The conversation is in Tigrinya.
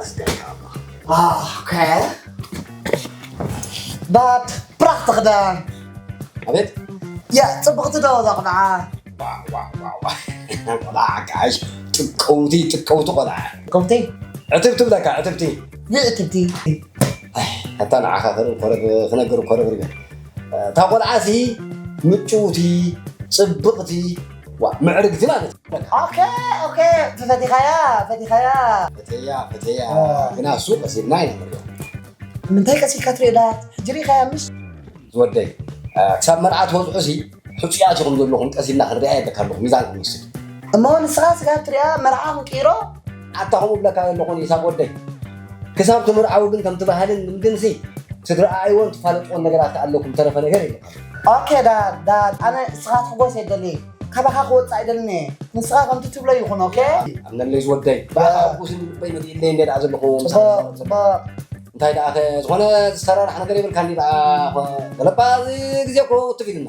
ኦኬ። ዳድ ፕራክቲ ክዳን። ኣቤት። ያ ጽብቕቲ ዶ እዛ ቆልዓ? ቆልዓ ዓጋሽ፣ ጥቀውቲ ጥቀውቲ ቆልዓ። ከምቲ ዕትብቲ ብለካ ዕትብቲ። ዝእትብቲ። ኣታ ንዓኻ ክነግር ኮረብ ርገ እታ ቆልዓ ሲ ምጭውቲ፣ ጽብቕቲ፣ ምዕርግቲ ማለት። ኦኬ። ኦኬ። ፈቲኻያ ፈቲኻያ። ፈተያ ፈተያ። ግና እሱ ቀሲልና ኢና ንሪኦ። ምንታይ ቀሲልካ ትሪኦ ዳ? ሕጂ ሪኢኻያ ምሽ? ዝወደይ ክሳብ መርዓ ትወፅዑ ሲ ሕፁያት ኢኹም ዘለኹም፣ ቀሲልና ክንሪኣ የለካ ኣለኹ፣ ሚዛን ክንወስድ። እሞ ንስኻ ስጋብ ትሪኣ መርዓ ክንቅይሮ? ኣታ ከምኡ ብለካ ዘለኹ ንኢሳቅ ወደይ፣ ክሳብ ትምርዓዊ ግን ከምቲ ባህልን ልምድን ሲ ትድረኣይዎን ትፋለጥዎን ነገራት ኣለኩም፣ ተረፈ ነገር የለካ። ኦኬ ዳድ ዳድ፣ ኣነ ንስኻ ትሕጎስ የደሊ፣ ካባኻ ክወፅእ ኣይደልን እየ። ንስኻ ከምቲ ትብሎ ይኹን። ኦኬ። ኣምነለይ ዝወደይ፣ ብኣኻ ሕጉስን ልበይ መሊእለይ እንደ ደኣ ዘለኹ። ፅቡቅ ፅቡቅ። እንታይ ደኣ ኸ ዝኾነ ዝሰራራሕ ነገር የብልካን ደኣ። ገለባ እዚ ግዜ እኮ ትፍ ኢልና።